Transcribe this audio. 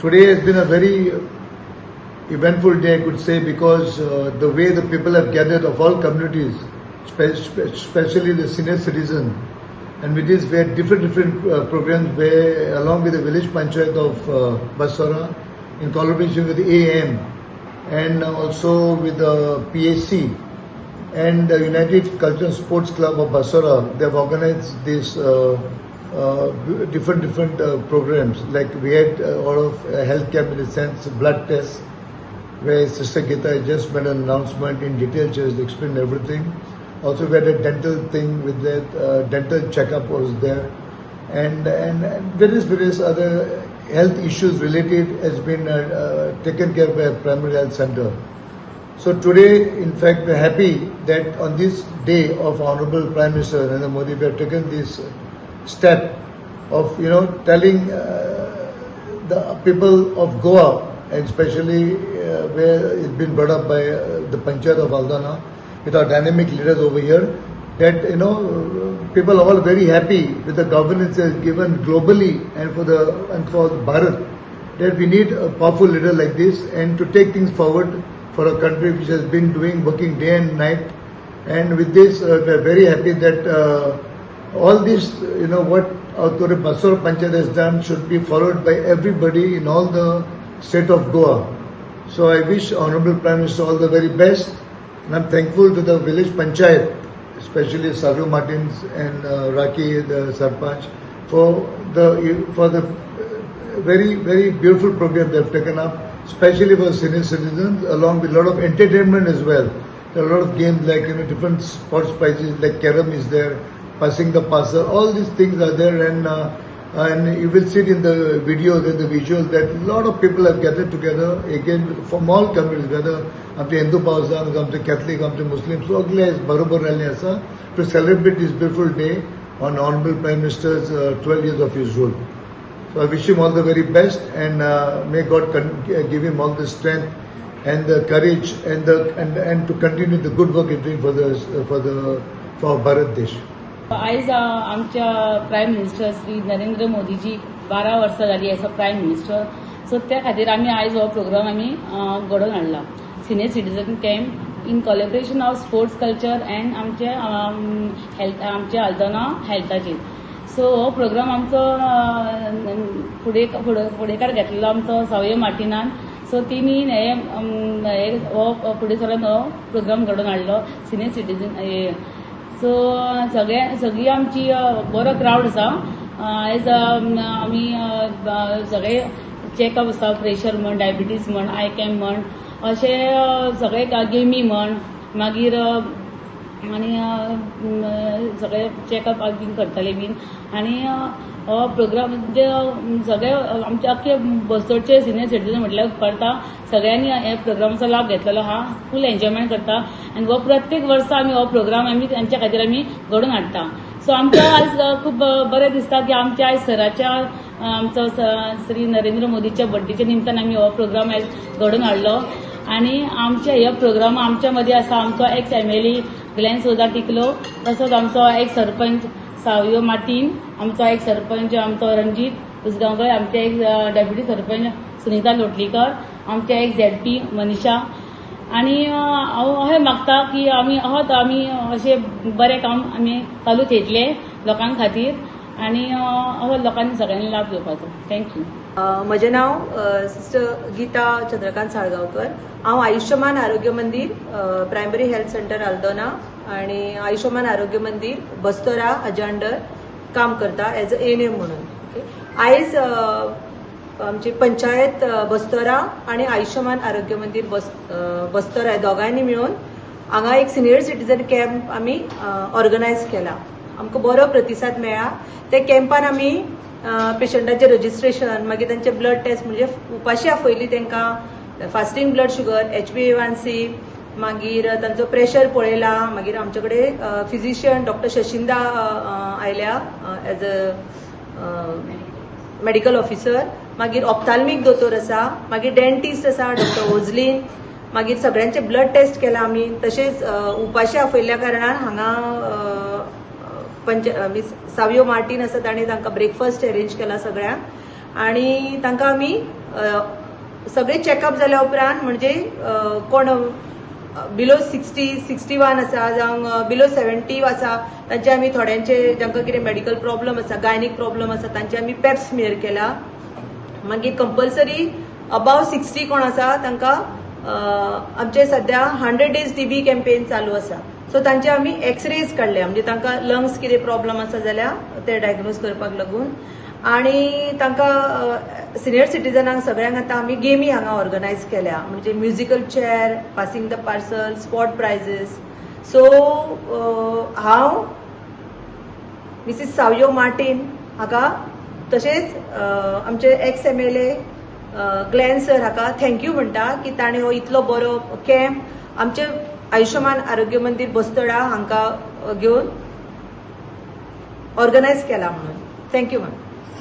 Today has been a very eventful day, I could say, because the way the people have gathered of all communities, especially the senior citizen, and with this we had different programs where, along with the village panchayat of Bastora, in collaboration with AAM and also with the PAC and the United Culture and Sports Club of Basora, they have organized this different programs. Like we had a lot of health camp in the sense blood tests, where Sister Gita just made an announcement in detail. She has explained everything. Also, we had a dental thing with that dental checkup was there, and various other health issues related has been taken care by a primary health center. So today, in fact, we're happy that on this day of Honorable Prime Minister Narendra Modi, we have taken this step of telling the people of Goa, and especially where it's been brought up by the Panchayat of Aldona, with our dynamic leaders over here, that people are all very happy with the governance that is given globally and for Bharat, that we need a powerful leader like this and to take things forward for a country which has been doing working day and night. And with this, we are very happy that all this, what our Bastora Panchayat has done should be followed by everybody in all the state of Goa. So I wish Honorable Prime Minister all the very best, and I'm thankful to the village panchayat, especially Savio Martins and Raki, the Sarpanch, for the very, very beautiful program they have taken up, especially for senior citizens, along with a lot of entertainment as well. There are a lot of games like different sports prizes like carom is there, passing the parcel, all these things are there, and you will see it in the video, that the visual, that a lot of people have gathered together again from all communities, whether आमचे हिंदू भाव, आमचे Catholic, आमचे मुस्लिम, सगळे बरोबर राहिले आसा to celebrate this beautiful day on Honorable Prime Minister's 12 years of his rule. So I wish him all the very best, and may God give him all the strength and the courage and to continue the good work he's doing for Bharat Desh. आयज आमच्या prime minister Shri Narendra मोदीजी 12 वर्सां जाली as a prime minister, so त्या खातीर आमी आयज हो प्रोग्राम आमी घडोवन हाडला, senior citizen camp in collaboration of sports culture and आमचे हेल्थ, आमचे आल्दोना हेल्थाचेर. सो हो प्रोग्राम आमचो फुडें फुडें फुडेकार घेतलेलो आमचो सावयो मार्टिनान. सो तिणी हे हो फुडें सरून हो प्रोग्राम घडोवन हाडलो सिनियर सिटीजन. सो सगळे सगळी आमची बरो क्रावड आसा आयज. आमी सगळे चॅकअप आसा, प्रेशर म्हण, डायबिटीज म्हण, आय कॅम्प म्हण, अशे सगळे गेमी म्हण, मागीर आनी सगळे चॅकअप बीन करतले बीन. आनी हो प्रोग्राम म्हणजे सगळे आमचे अख्खे बस्तोडचे सिनियर सिटीजन म्हटल्यार उपकारता, सगळ्यांनी ह्या प्रोग्रामाचो लाभ घेतलेलो आहा, फूल एन्जॉयमेंट करता. आनी हो प्रत्येक वर्सा आमी हो प्रोग्राम आमी तांच्या खातीर आमी घडोवन हाडटा. सो आमकां आयज खूब बरें दिसता की आमच्या आयज सराच्या, आमचो श्री नरेंद्र मोदीच्या बड्डेच्या निमतान आमी हो प्रोग्राम आयज घडोवन हाडलो. आनी आमच्या ह्या प्रोग्रामा आमच्या मदीं आसा आमचो एक्स एमएलए ग्लॅन सोजा टिकलो, तसोच आमचो एक्स सरपंच सावयो मार्टीन, आमचो एक सरपंच आमचो रणजीत उसगांवकर, आमचे एक डेप्युटी सरपंच सुनीता लोटलीकर, आमचे एक झेडपी मनीषा. आनी हांव अशें मागता की आमी अहोत आमी अशें बरें काम आमी चालू थेयतले लोकां खातीर आनी असो लोकांनी सगळ्यांनी लाभ घेवपाचो. Thank you. म्हजें नांव सिस्टर गीता चंद्रकांत साळगांवकर. हांव आयुष्यमान आरोग्य मंदीर प्रायमरी हेल्थ सेंटर आल्दोना आणि आयुष्यमान आरोग्य मंदीर बस्तोरा हाज्या अंडर काम करता एज अ एएनएम म्हणून. ओके, आयज आमची पंचायत बस्तोरा आणि आयुष्यमान आरोग्य मंदीर बस्तोरा दोगांयनी मेळून हांगा एक सिनियर सिटीजन कॅम्प आमी ऑर्गनायज केला. आमकां बरो प्रतिसाद मेळ्ळा. त्या कॅम्पान आमी पेशंटाचें रजिस्ट्रेशन, मागीर तांचे ब्लड टेस्ट, म्हणजे उपाशी आपयली तांकां, फास्टींग ब्लड शुगर, एचबीए1सी, मागीर तांचो प्रेशर पळयला. मागीर आमचे कडेन फिजिशियन डॉक्टर शशिंदा आयल्या एज अ मेडिकल ऑफिसर, मागीर ऑप्थाल्मीक दोतोर आसा, मागीर डेंटिस्ट आसा डॉक्टर ओझलीन. मागीर सगळ्यांचे ब्लड टेस्ट केला आमी. तशेंच उपाशी आपयल्ल्या कारणान हांगा पंच मीस सावियो मार्टीन आसा, तांणी तांकां ब्रेकफास्ट अरेंज केला सगळ्यांक आणि तांकां आमी सगळे चॅकअप जाल्या उपरांत म्हणजे कोण बिलो 60, 61 आसा जावं बिलो 70 आसा, तांचे आमी थोड्यांचे जांकां कितें मेडिकल प्रॉब्लम आसा, गायनीक प्रॉब्लम आसा, तांचे आमी पेप स्मियर केला. मागीर कंपल्सरी अबाव 60 कोण आसा तांकां, आमचे सध्या 100 डेज टीबी कॅम्पेन चालू आसा, सो तांचे आमी एक्सरेज काडले, म्हणजे तांकां लंग्स कितें प्रॉब्लम आसा जाल्यार ते डायग्नोज करपाक लागून. आणि तांकां सिनियर सिटीजनांक सगळ्यांक आतां आमी गेमी हांगा ऑर्गनायज केल्या, म्हणजे musical chair, passing the parcel, spot prizes. So हांव मिसीस सावयो मार्टीन हाका, तशेंच आमचे एक्स एमएलए ग्लॅन सर हाका thank you म्हणटा की ताणें हो इतलो बरो कॅम्प आमचे आयुष्यमान आरोग्य मंदिर बस्तोडा हांकां घेवन ऑर्गनायज केला म्हणून. Thank you ma'am.